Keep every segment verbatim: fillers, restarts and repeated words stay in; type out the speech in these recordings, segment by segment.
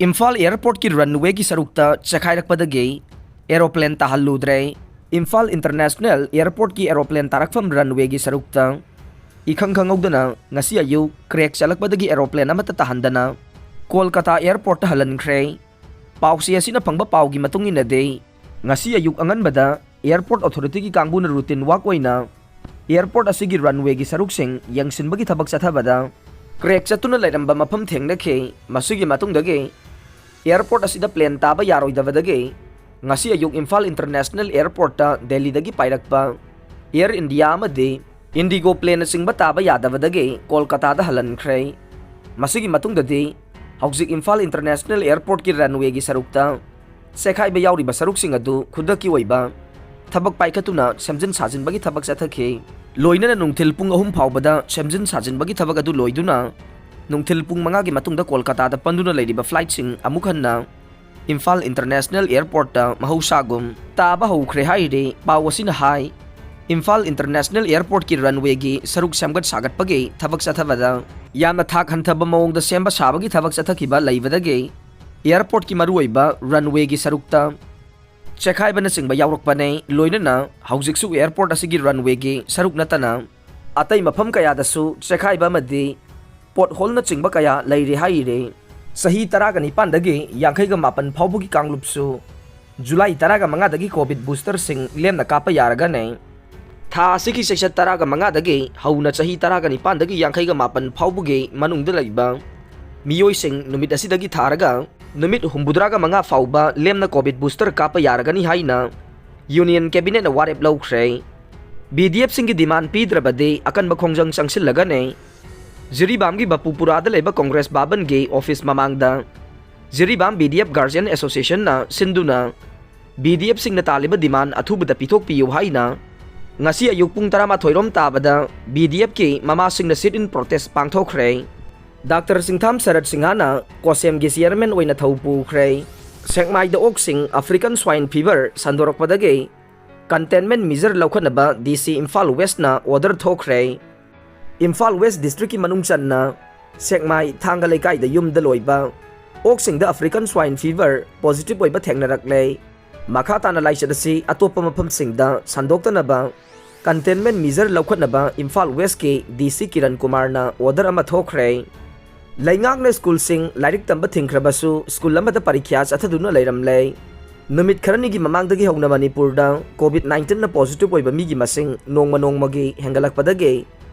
ꯏꯝꯐꯥꯜ ꯑꯦꯌꯔꯄꯣꯔꯠꯀꯤ ꯔꯟꯋꯦꯒꯤ ꯁꯔꯨꯛꯇ ꯆꯦꯈꯥꯏꯔꯛꯄꯗꯒꯤ aeroplane ꯇꯥꯍꯜꯂꯨꯗ꯭ꯔꯦ꯫ Imphal international ꯑꯦꯌꯔꯄꯣꯔꯠꯀꯤ aeroplane ꯇꯥꯔꯛꯐꯝ ꯔꯟꯋꯦꯒꯤ ꯁꯔꯨꯛꯇ ꯏꯈꯪ ꯈꯪꯍꯧꯗꯅ ꯉꯁꯤ ꯑꯌꯨꯛ ꯀ꯭ꯔꯦꯛ ꯆꯠꯂꯛꯄꯗꯒꯤ ꯑꯦꯔꯣꯄ꯭ꯂꯦꯟ ꯑꯃꯠꯇ ꯇꯥꯍꯟꯗꯅ ꯀꯣꯜꯀꯇꯥ ꯑꯦꯌꯔꯄꯣꯔꯠꯇ ꯍꯜꯍꯟꯈ꯭ꯔꯦ꯫ ꯄꯥꯎꯆꯦ ꯑꯁꯤꯅ ꯐꯪꯕ ꯄꯥꯎꯒꯤ ꯃꯇꯨꯡ ꯏꯟꯅꯗꯤ, ꯉꯁꯤ ꯑꯌꯨꯛ ꯑꯉꯟꯕꯗ ꯑꯦꯌꯔꯄꯣꯔꯠ ꯑꯣꯊꯣꯔꯤꯇꯤꯒꯤ ꯀꯥꯡꯕꯨꯅ ꯔꯨꯇꯤꯟ ꯋꯥꯛ ꯑꯣꯏꯅ ꯑꯦꯌꯔꯄꯣꯔꯠ ꯑꯁꯤꯒꯤ ꯔꯟꯋꯦꯒꯤ ꯁꯔꯨꯛꯁꯤꯡ ꯌꯦꯡꯁꯤꯟꯕꯒꯤ ꯊꯕꯛ ꯆꯠꯊꯕꯗ ꯀ꯭ꯔꯦꯛ ꯆꯠꯇꯨꯅ ꯂꯩꯔꯝꯕ ꯃꯐꯝ ꯊꯦꯡꯅꯈꯤ꯫ ꯃꯁꯤꯒꯤ ꯃꯇꯨꯡꯗꯒꯤ ꯑꯦꯌꯔꯄꯣꯔꯠ ꯑꯁꯤꯗ ꯄ꯭ꯂꯦꯟ ꯇꯥꯕ ꯌꯥꯔꯣꯏꯗꯕꯗꯒꯤ ꯉꯁꯤ ꯑꯌꯨꯛ ꯏꯝꯐꯥꯜ ꯏꯟꯇꯔꯅꯦꯁꯅꯦꯜ ꯑꯦꯌꯔꯄꯣꯔꯠꯇ ꯗꯦꯜꯂꯤꯗꯒꯤ ꯄꯥꯏꯔꯛꯄ ꯑꯦꯌꯔ ꯏꯟꯗꯤꯌꯥ ꯑꯃꯗꯤ ꯏꯟꯗꯤꯒꯣ ꯄ꯭ꯂꯦꯟꯅꯆꯤꯡꯕ ꯇꯥꯕ ꯌꯥꯗꯕꯗꯒꯤ ꯀꯣꯜꯀꯇꯥꯗ ꯍꯜꯍꯟꯈ꯭ꯔꯦ꯫ ꯃꯁꯤꯒꯤ ꯃꯇꯨꯡꯗꯗꯤ ꯍꯧꯖꯤꯛ ꯏꯝꯐꯥꯜ ꯏꯟꯇꯔꯅꯦꯁꯅꯦꯜ ꯑꯦꯌꯔꯄꯣꯔꯠꯀꯤ ꯔꯟꯋꯦꯒꯤ ꯁꯔꯨꯛꯇ ꯆꯦꯈꯥꯏꯕ ꯌꯥꯎꯔꯤꯕ ꯁꯔꯨꯛꯁꯤꯡ ꯑꯗꯨ ꯈꯨꯗꯛꯀꯤ ꯑꯣꯏꯕ ꯊꯕꯛ ꯄꯥꯏꯈꯠꯇꯨꯅ ꯁꯦꯝꯖꯤꯟ ꯁꯥꯖꯤꯟꯕꯒꯤ ꯊꯕꯛ ꯆꯠꯊꯈꯤ꯫ ꯂꯣꯏꯅꯅ ꯅꯨꯡꯊꯤꯜ ꯄꯨꯡ ꯑꯍꯨꯝ ꯐꯥꯎꯕꯗ ꯁꯦꯝꯖꯤꯟ ꯁꯥꯖꯤꯟꯕꯒꯤ ꯊꯕꯛ ꯑꯗꯨ ꯂꯣꯏꯗꯨꯅ ꯅꯨꯡꯊꯤꯜ ꯄꯨꯡ ꯃꯉꯥꯒꯤ ꯃꯇꯨꯡꯗ ꯀꯣꯜꯀꯇꯥꯗ ꯄꯟꯗꯨꯅ ꯂꯩꯔꯤꯕ ꯐ꯭ꯂꯥꯏꯠꯁꯤꯡ ꯑꯃꯨꯛ ꯍꯟꯅ ꯏꯝꯐꯥꯜ ꯏꯟꯇꯔꯅꯦꯁꯅꯦꯜ ꯑꯦꯌꯔꯄꯣꯔꯠꯇ ꯃꯍꯧꯁꯥꯒꯨꯝ ꯇꯥꯕ ꯍꯧꯈ꯭ꯔꯦ ꯍꯥꯏꯔꯤ꯫ ꯄꯥꯎ ꯑꯁꯤꯅ ꯍꯥꯏ, ꯏꯝꯐꯥꯜ ꯏꯟꯇꯔꯅꯦꯁꯅꯦꯜ ꯑꯦꯌꯔꯄꯣꯔꯠꯀꯤ ꯔꯟꯋꯦꯒꯤ ꯁꯔꯨꯛ ꯁꯦꯝꯒꯠ ꯁꯥꯒꯠꯄꯒꯤ ꯊꯕꯛ ꯆꯠꯊꯕꯗ ꯌꯥꯝꯅ ꯊꯥꯛ ꯍꯟꯊꯕ ꯃꯑꯣꯡꯗ ꯁꯦꯝꯕ ꯁꯥꯕꯒꯤ ꯊꯕꯛ ꯆꯠꯊꯈꯤꯕ ꯂꯩꯕꯗꯒꯤ ꯑꯦꯌꯔꯄꯣꯔꯠꯀꯤ ꯃꯔꯨꯑꯣꯏꯕ ꯔꯟꯋꯦꯒꯤ ꯁꯔꯨꯛꯇ ꯆꯦꯈꯥꯏꯕꯅꯆꯤꯡꯕ ꯌꯥꯎꯔꯛꯄꯅꯦ꯫ ꯂꯣꯏꯅꯅ ꯍꯧꯖꯤꯛꯁꯨ ꯑꯦꯌꯔꯄꯣꯔꯠ ꯑꯁꯤꯒꯤ ꯔꯟꯋꯦꯒꯤ ꯁꯔꯨꯛ ꯅꯠꯇꯅ ꯑꯇꯩ ꯃꯐꯝ ꯀꯌꯥꯗꯁꯨ ꯆꯦꯈꯥꯏꯕ ꯑꯃꯗꯤ ꯄꯣꯠꯍꯣꯜꯅꯆꯤꯡꯕ ꯀꯌꯥ ꯂꯩꯔꯤ ꯍꯥꯏꯔꯤ꯫ ꯆꯍꯤ ꯇꯔꯥꯒ ꯅꯤꯄꯥꯟꯗꯒꯤ ꯌꯥꯡꯈꯩꯒ ꯃꯥꯄꯟ ꯐꯥꯎꯕꯒꯤ ꯀꯥꯡꯂꯨꯞꯁꯨ ꯖꯨꯂꯥꯏ ꯇꯔꯥꯒ ꯃꯉꯥꯗꯒꯤ ꯀꯣꯚꯤꯗ ꯕꯨꯁꯇꯔꯁꯤꯡ ꯂꯦꯝꯅ ꯀꯥꯞꯄ ꯌꯥꯔꯒꯅꯤ꯫ ꯊꯥ ꯑꯁꯤꯒꯤ ꯆꯩꯆꯠ ꯇꯔꯥꯒ ꯃꯉꯥꯗꯒꯤ ꯍꯧꯅ ꯆꯍꯤ ꯇꯔꯥꯒ ꯅꯤꯄꯥꯟꯗꯒꯤ ꯌꯥꯡꯈꯩꯒ ꯃꯥꯄꯟ ꯐꯥꯎꯕꯒꯤ ꯃꯅꯨꯡꯗ ꯂꯩꯕ ꯃꯤꯑꯣꯏꯁꯤꯡ ꯅꯨꯃꯤꯠ ꯑꯁꯤꯗꯒꯤ ꯊꯥꯔꯒ ꯅꯨꯃꯤꯠ ꯍꯨꯝꯐꯨꯇꯔꯥꯒ ꯃꯉꯥ ꯐꯥꯎꯕ ꯂꯦꯝꯅ ꯀꯣꯚꯤꯗ ꯕꯨꯁꯇꯔ ꯀꯥꯞꯄ ꯌꯥꯔꯒꯅꯤ ꯍꯥꯏꯅ ꯌꯨꯅꯤꯌꯟ ꯀꯦꯕꯤꯅꯦꯠꯅ ꯋꯥꯔꯦꯞ ꯂꯧꯈ꯭ꯔꯦ꯫ ꯕꯤ ꯗꯤ ꯑꯦꯐꯁꯤꯡꯒꯤ ꯗꯤꯃꯥꯟ ꯄꯤꯗ꯭ꯔꯕꯗꯤ ꯑꯀꯟꯕ ꯈꯣꯡꯖꯪ ꯆꯪꯁꯤꯜꯂꯒꯅꯤ꯫ ꯖꯤꯔꯤꯕꯥꯝꯒꯤ ꯕꯥꯄꯨꯄꯨꯔꯥꯗ ꯂꯩꯕ ꯀꯣꯡꯒ꯭ꯔꯦꯁ ꯚꯕꯟꯒꯤ ꯑꯣꯐꯤꯁ ꯃꯃꯥꯡꯗ ꯖꯤꯔꯤꯕꯥꯝ ꯕꯤ ꯗꯤ ꯑꯦꯐ ꯒꯥꯔꯖꯤꯌꯟ ꯑꯦꯁꯣꯁꯤꯌꯦꯁꯟꯅ ꯁꯤꯟꯗꯨꯅ ꯕꯤ ꯗꯤ ꯑꯦꯐꯁꯤꯡꯅ ꯇꯥꯜꯂꯤꯕ ꯗꯤꯃꯥꯟ ꯑꯊꯨꯕꯗ ꯄꯤꯊꯣꯛꯄꯤꯌꯨ ꯍꯥꯏꯅ ꯉꯁꯤ ꯑꯌꯨꯛ ꯄꯨꯡ ꯇꯔꯥꯃꯥꯊꯣꯏ ꯔꯣꯝ ꯇꯥꯕꯗ ꯕꯤ ꯗꯤ ꯑꯦꯐꯀꯤ ꯃꯃꯥꯁꯤꯡꯅ ꯁꯤꯠ ꯏꯟ ꯄ꯭ꯔꯣꯇꯦꯁ ꯄꯥꯡꯊꯣꯛꯈ꯭ꯔꯦ꯫ ꯗꯥꯛꯇꯔ ꯁꯤꯡꯊꯥꯝ ꯁꯔꯠ ꯁꯤꯡꯍꯥꯅ ꯀꯣꯁꯦꯝꯒꯤ ꯆꯤꯌꯔꯃꯦꯟ ꯑꯣꯏꯅ ꯊꯧ ꯄꯨꯈ꯭ꯔꯦ꯫ ꯁꯦꯛꯃꯥꯏꯗ ꯑꯣꯛꯁꯤꯡ ꯑꯐ꯭ꯔꯤꯀꯟ ꯁ꯭ꯋꯥꯏꯟ ꯐꯤꯚꯔ ꯁꯟꯗꯣꯔꯛꯄꯗꯒꯤ ꯀꯟꯇꯦꯟꯃꯦꯟ ꯃꯤꯖꯔ ꯂꯧꯈꯠꯅꯕ ꯗꯤ ꯁꯤ ꯏꯝꯐꯥꯜ ꯋꯦꯁꯅ ꯑꯣꯔꯗꯔ ꯊꯣꯛꯈ꯭ꯔꯦ꯫ ꯏꯝꯐꯥꯜ ꯋꯦꯁ ꯗꯤꯁꯇ꯭ꯔꯤꯛꯀꯤ ꯃꯅꯨꯡ ꯆꯟꯅ ꯁꯦꯛꯃꯥꯏ ꯊꯥꯡꯒ ꯂꯩꯀꯥꯏꯗ ꯌꯨꯝꯗ ꯂꯣꯏꯕ ꯑꯣꯛꯁꯤꯡꯗ African Swine Fever positive ꯑꯣꯏꯕ ꯊꯦꯡꯅꯔꯛꯂꯦ꯫ ꯃꯈꯥ ꯇꯥꯅ ꯂꯥꯏꯆꯠ ꯑꯁꯤ ꯑꯇꯣꯞꯄ ꯃꯐꯝꯁꯤꯡꯗ ꯁꯟꯗꯣꯛꯇꯅꯕ containment measure ꯂꯧꯈꯠꯅꯕ ꯏꯝꯐꯥꯜ ꯋꯦꯁꯀꯤ ꯗꯤ ꯁꯤ ꯀꯤꯔꯟ ꯀꯨꯃꯥꯔꯅ order ꯑꯃ ꯊꯣꯛꯈ꯭ꯔꯦ꯫ ꯂꯩꯉꯥꯛꯅ ꯁ꯭ꯀꯨꯜꯁꯤꯡ ꯂꯥꯏꯔꯤꯛ ꯇꯝꯕ ꯊꯤꯡꯈ꯭ꯔꯕꯁꯨ ꯁ꯭ꯀꯨꯜ ꯑꯃꯗ ꯄꯔꯤꯈ꯭ꯌꯥ ꯆꯠꯊꯗꯨꯅ ꯂꯩꯔꯝꯂꯦ꯫ ꯅꯨꯃꯤꯠ ꯈꯔꯅꯤꯒꯤ ꯃꯃꯥꯡꯗꯒꯤ ꯍꯧꯅ ꯃꯅꯤꯄꯨꯔꯗ COVID nineteenꯅ positive ꯑꯣꯏꯕ ꯃꯤꯒꯤ ꯃꯁꯤꯡ ꯅꯣꯡꯃ ꯅꯣꯡꯃꯒꯤ ꯍꯦꯟꯒꯠꯂꯛꯄꯗꯒꯤ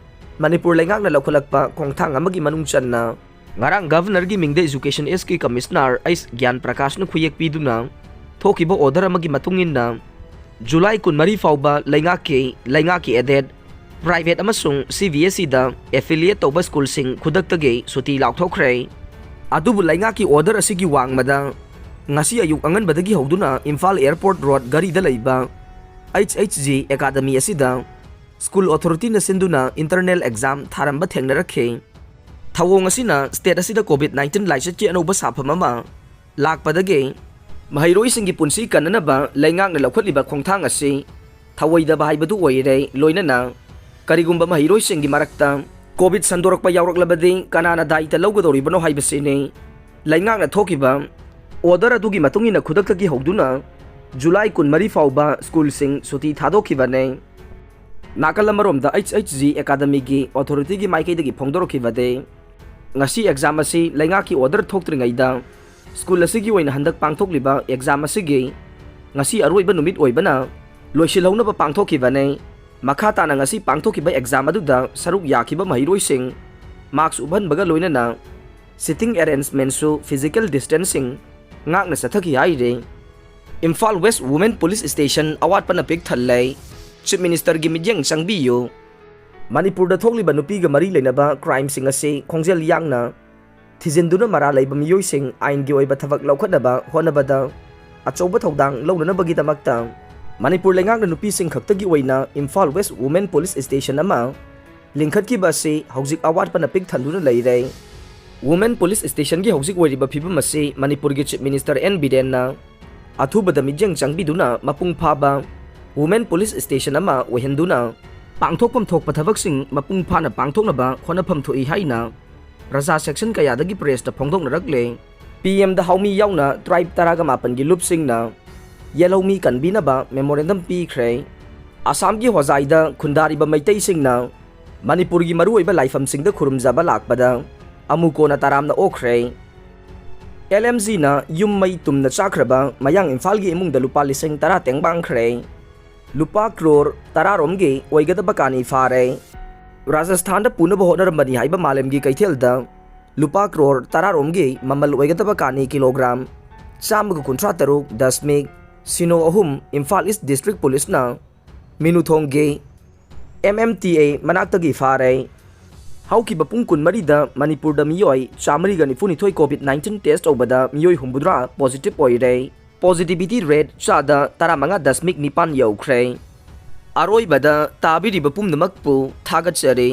ꯃꯅꯤꯄꯨꯔ ꯂꯩꯉꯥꯛꯅ ꯂꯧꯈꯠꯂꯛꯄ ꯈꯣꯡꯊꯥꯡ ꯑꯃꯒꯤ ꯃꯅꯨꯡ ꯆꯟꯅ ꯉꯔꯥꯡ Governorꯒꯤ ꯃꯤꯡꯗ Education Commissioner ꯑꯩꯆ ꯒ꯭ꯌꯥꯟ ꯄ꯭ꯔꯀꯥꯁꯅ ꯈꯨꯌꯦꯛ ꯄꯤꯗꯨꯅ ꯊꯣꯛꯈꯤꯕ order ꯑꯃꯒꯤ ꯃꯇꯨꯡ ꯏꯟꯅ ꯖꯨꯂꯥꯏ ꯀꯨꯟꯃꯔꯤ ꯐꯥꯎꯕ ꯂꯩꯉꯥꯛꯀꯤ, ꯂꯩꯉꯥꯛꯀꯤ aided, private ꯑꯃꯁꯨꯡ ꯁꯤ ꯕꯤ ꯑꯦꯁ ꯏꯗ affiliate ꯇꯧꯕ ꯁ꯭ꯀꯨꯜꯁꯤꯡ ꯈꯨꯗꯛꯇꯒꯤ ꯁꯨꯇꯤ ꯂꯥꯎꯊꯣꯛꯈ꯭ꯔꯦ꯫ ꯑꯗꯨꯕꯨ ꯂꯩꯉꯥꯛꯀꯤ order ꯑꯁꯤꯒꯤ ꯋꯥꯡꯃꯗ ꯉꯁꯤ ꯑꯌꯨꯛ ꯑꯉꯟꯕꯗꯒꯤ ꯍꯧꯗꯨꯅ ꯏꯝꯐꯥꯜ Airport Road ꯘꯔꯤꯗ ꯂꯩꯕ H H G Academy ꯑꯁꯤꯗ school authorityꯅ ꯁꯤꯟꯗꯨꯅ internal exam ꯊꯥꯔꯝꯕ ꯊꯦꯡꯅꯔꯛꯈꯤ꯫ ꯊꯧꯑꯣꯡ ꯑꯁꯤꯅ state ꯑꯁꯤꯗ COVID nineteen ꯂꯥꯏꯆꯠꯀꯤ ꯑꯅꯧꯕ ꯁꯥꯐꯝ ꯑꯃ ꯂꯥꯛꯄꯗꯒꯤ ꯃꯍꯩꯔꯣꯏꯁꯤꯡꯒꯤ ꯄꯨꯟꯁꯤ ꯀꯟꯅꯅꯕ ꯂꯩꯉꯥꯛꯅ ꯂꯧꯈꯠꯂꯤꯕ ꯈꯣꯡꯊꯥꯡ ꯑꯁꯤ ꯊꯧꯑꯣꯏꯗꯕ ꯍꯥꯏꯕꯗꯨ ꯑꯣꯏꯔꯦ꯫ ꯂꯣꯏꯅꯅ ꯀꯔꯤꯒꯨꯝꯕ ꯃꯍꯩꯔꯣꯏꯁꯤꯡꯒꯤ ꯃꯔꯛꯇ COVID ꯁꯟꯗꯣꯔꯛꯄ ꯌꯥꯎꯔꯛꯂꯕꯗꯤ ꯀꯅꯥꯅ ꯗꯥꯏꯇ ꯂꯧꯒꯗꯧꯔꯤꯕꯅꯣ ꯍꯥꯏꯕꯁꯤꯅꯤ꯫ ꯂꯩꯉꯥꯛꯅ ꯊꯣꯛꯈꯤꯕ order ꯑꯗꯨꯒꯤ ꯃꯇꯨꯡ ꯏꯟꯅ ꯈꯨꯗꯛꯇꯒꯤ ꯍꯧꯗꯨꯅ ꯖꯨꯂꯥꯏ ꯀꯨꯟꯃꯔꯤ ꯐꯥꯎꯕ ꯁ꯭ꯀꯨꯜꯁꯤꯡ ꯁꯨꯇꯤ ꯊꯥꯗꯣꯛꯈꯤꯕꯅꯤ꯫ ꯅꯥꯀꯜ ꯑꯃꯔꯣꯝꯗ H H G Academyꯒꯤ authorityꯒꯤ ꯃꯥꯏꯀꯩꯗꯒꯤ ꯐꯣꯡꯗꯣꯔꯛꯈꯤꯕꯗꯤ, ꯉꯁꯤ exam ꯑꯁꯤ ꯂꯩꯉꯥꯛꯀꯤ order ꯊꯣꯛꯇ꯭ꯔꯤꯉꯩꯗ ꯁ꯭ꯀꯨꯜ ꯑꯁꯤꯒꯤ ꯑꯣꯏꯅ ꯍꯟꯗꯛ ꯄꯥꯡꯊꯣꯛꯂꯤꯕ exam ꯑꯁꯤꯒꯤ ꯉꯁꯤ ꯑꯔꯣꯏꯕ ꯅꯨꯃꯤꯠ ꯑꯣꯏꯕꯅ ꯂꯣꯏꯁꯤꯜꯍꯧꯅꯕ ꯄꯥꯡꯊꯣꯛꯈꯤꯕꯅꯤ꯫ ꯃꯈꯥ ꯇꯥꯅ ꯉꯁꯤ ꯄꯥꯡꯊꯣꯛꯈꯤꯕ exam ꯑꯗꯨꯗ ꯁꯔꯨꯛ ꯌꯥꯈꯤꯕ ꯃꯍꯩꯔꯣꯏꯁꯤꯡ mask ꯎꯞꯍꯟꯕꯒ ꯂꯣꯏꯅꯅ seating arrangementꯁꯨ physical distancing ꯉꯥꯛꯅ ꯆꯠꯊꯈꯤ ꯍꯥꯏꯔꯤ꯫ Imphal West Women Police Station ꯑꯋꯥꯠꯄꯅ ꯄꯤꯛ ꯊꯜꯂꯦ꯫ Chief Ministerꯒꯤ ꯃꯤꯠꯌꯦꯡ ꯆꯪꯕꯤꯌꯨ꯫ ꯃꯅꯤꯄꯨꯔꯗ ꯊꯣꯛꯂꯤꯕ ꯅꯨꯄꯤꯒ ꯃꯔꯤ ꯂꯩꯅꯕ crimeꯁꯤꯡ ꯑꯁꯤ ꯈꯣꯡꯖꯦꯜ ꯌꯥꯡꯅ ꯊꯤꯖꯤꯟꯗꯨꯅ ꯃꯔꯥꯜ ꯂꯩꯕ ꯃꯤꯑꯣꯏꯁꯤꯡ ꯑꯥꯏꯟꯒꯤ ꯑꯣꯏꯕ ꯊꯕꯛ ꯂꯧꯈꯠꯅꯕ ꯍꯣꯠꯅꯕꯗ ꯑꯆꯧꯕ ꯊꯧꯗꯥꯡ ꯂꯧꯅꯅꯕꯒꯤꯗꯃꯛꯇ ꯃꯅꯤꯄꯨꯔ ꯂꯩꯉꯥꯛꯅ ꯅꯨꯄꯤꯁꯤꯡ ꯈꯛꯇꯒꯤ ꯑꯣꯏꯅ Imphal West Women Police Station ꯑꯃ ꯂꯤꯡꯈꯠꯈꯤꯕ ꯑꯁꯤ ꯍꯧꯖꯤꯛ ꯑꯋꯥꯠꯄꯅ ꯄꯤꯛ ꯊꯟꯗꯨꯅ ꯂꯩꯔꯦ꯫ Women Police Stationꯒꯤ ꯍꯧꯖꯤꯛ ꯑꯣꯏꯔꯤꯕ ꯐꯤꯕꯝ ꯑꯁꯤ ꯃꯅꯤꯄꯨꯔꯒꯤ Chief Minister N ꯕꯤꯔꯦꯟꯅ ꯑꯊꯨꯕꯗ ꯃꯤꯠꯌꯦꯡ ꯆꯪꯕꯤꯗꯨꯅ ꯃꯄꯨꯡ ꯐꯥꯕ Women Police Station ꯑꯃ ꯑꯣꯏꯍꯟꯗꯨꯅ ꯄꯥꯡꯊꯣꯛꯐꯝ ꯊꯣꯛꯄ ꯊꯕꯛꯁꯤꯡ ꯃꯄꯨꯡ ꯐꯥꯅ ꯄꯥꯡꯊꯣꯛꯅꯕ ꯍꯣꯠꯅꯐꯝ ꯊꯣꯛꯏ ꯍꯥꯏꯅ ꯄ꯭ꯔꯖꯥ section ꯀꯌꯥꯗꯒꯤ pressꯇ ꯐꯣꯡꯗꯣꯛꯅꯔꯛꯂꯦ꯫ ꯄꯤ ꯑꯦꯝꯗ ꯍꯥꯎꯃꯤ ꯌꯥꯎꯅ ꯇ꯭ꯔꯥꯏꯕ ꯇꯔꯥꯒ ꯃꯥꯄꯟꯒꯤ ꯂꯨꯞꯁꯤꯡꯅ ꯌꯦꯜꯍꯧꯃꯤ ꯀꯟꯕꯤꯅꯕ ꯃꯦꯃꯣꯔꯦꯟꯗꯝ ꯄꯤꯈ꯭ꯔꯦ꯫ ꯑꯁꯥꯝꯒꯤ ꯍꯣꯖꯥꯏꯗ ꯈꯨꯟꯗꯥꯔꯤꯕ ꯃꯩꯇꯩꯁꯤꯡꯅ ꯃꯅꯤꯄꯨꯔꯒꯤ ꯃꯔꯨꯑꯣꯏꯕ ꯂꯥꯏꯐꯝꯁꯤꯡꯗ ꯈꯨꯔꯨꯝꯖꯕ ꯂꯥꯛꯄꯗ ꯑꯃꯨꯀꯣꯟꯅ ꯇꯔꯥꯝꯅ ꯑꯣꯛꯈ꯭ꯔꯦ꯫ ꯑꯦꯜ ꯑꯦꯝ ꯖꯤꯅ ꯌꯨꯝ ꯃꯩ ꯇꯨꯝꯅ ꯆꯥꯛꯈ꯭ꯔꯕ ꯃꯌꯥꯡ ꯏꯝꯐꯥꯜꯒꯤ ꯏꯃꯨꯡꯗ ꯂꯨꯄꯥ ꯂꯤꯁꯤꯡ ꯇꯔꯥ ꯇꯦꯡꯕꯥꯡꯈ꯭ꯔꯦ꯫ ꯂꯨꯄꯥ ꯀ꯭ꯔꯣꯔ ꯇꯔꯥꯔꯣꯝꯒꯤ ꯑꯣꯏꯒꯗꯕ ꯀꯥꯅꯤ ꯐꯥꯔꯦ꯫ ꯔꯥꯖꯁꯊꯥꯟꯗ ꯄꯨꯅꯕ ꯍꯣꯠꯅꯔꯝꯕꯅꯤ ꯍꯥꯏꯕ ꯃꯥꯂꯦꯝꯒꯤ ꯀꯩꯊꯦꯜꯗ ꯂꯨꯄꯥ ꯀ꯭ꯔꯣꯔ ꯇꯔꯥꯔꯣꯝꯒꯤ ꯃꯃꯜ ꯑꯣꯏꯒꯗꯕ ꯀꯥꯅꯤ ꯀꯤꯂꯣꯒ꯭ꯔꯥꯝ ꯆꯥꯝꯃꯒ ꯀꯨꯟꯊ꯭ꯔꯥ ꯇꯔꯨꯛ ꯗꯁꯃꯤꯛ ꯁꯤꯅꯣ ꯑꯍꯨꯝ ꯏꯝꯐꯥꯜ ꯏꯁ ꯗꯤꯁꯇ꯭ꯔꯤꯛ ꯄꯨꯂꯤꯁꯅ ꯃꯤꯅꯨꯊꯣꯡꯒꯤ ꯑꯦꯝ ꯑꯦꯝ ꯇꯤ ꯑꯦ ꯃꯅꯥꯛꯇꯒꯤ ꯐꯥꯔꯦ꯫ ꯍꯧꯈꯤꯕ ꯄꯨꯡ ꯀꯨꯟꯃꯔꯤꯗ ꯃꯅꯤꯄꯨꯔꯗ ꯃꯤꯑꯣꯏ ꯆꯥꯃꯔꯤꯒ ꯅꯤꯐꯨꯅꯤꯊꯣꯏ ꯀꯣꯚꯤꯗ ꯅꯥꯏꯟꯇꯤꯟ ꯇꯦꯁ ꯇꯧꯕꯗ ꯃꯤꯑꯣꯏ ꯍꯨꯝꯐꯨꯇꯔꯥ ꯄꯣꯖꯤꯇꯤꯚ ꯑꯣꯏꯔꯦ꯫ ꯄꯣꯖꯤꯇꯤꯚꯤꯇꯤ ꯔꯦꯠ ꯆꯥꯗ ꯇꯔꯥꯃꯉꯥ ꯗꯁꯃꯤꯛ ꯅꯤꯄꯥꯟ ꯌꯧꯈ꯭ꯔꯦ꯫ ꯑꯔꯣꯏꯕꯗ ꯇꯥꯕꯤꯔꯤꯕ ꯄꯨꯝꯅꯃꯛꯄꯨ ꯊꯥꯒꯠꯆꯔꯤ꯫